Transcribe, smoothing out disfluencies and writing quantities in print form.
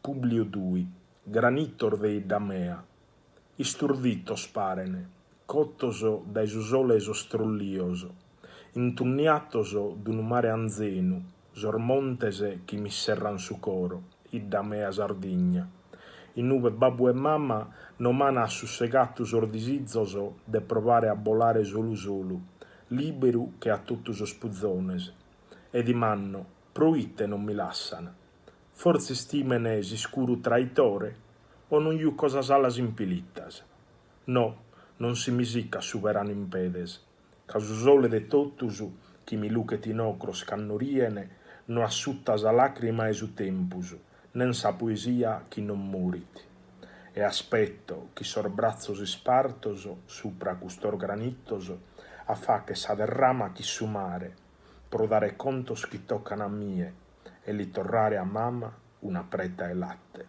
Publio Dui, Granitos de 'idda mea. Isturditos paren, cotos dae su sole 'e sos trollios, intunniatos d'unu mare anzenu, sos montes chi m'isserran su coro, 'idda mea Sardigna, inube babbu e mama no m'an assussegatu sos disizos de provare a bolare solu solu, liberu che a totu sos puzones. E dimanno, proite non mi lassan? Fortzis timen s'iscuru traitore? O non juco sas alas impilitas? No, non si mi sicat su beranu in pedes, ca su sole de totus, chi mi luchet in ocros cando rien, no assutat sa lacrima 'e su tempus, nen sa poesia chi non morit. E aspetto chi sos bratzos ispartos supra custos granitos a facher sa derrama chi su mare, pro dare contos chi tocan a mie e li torrare a mama una preta 'e latte.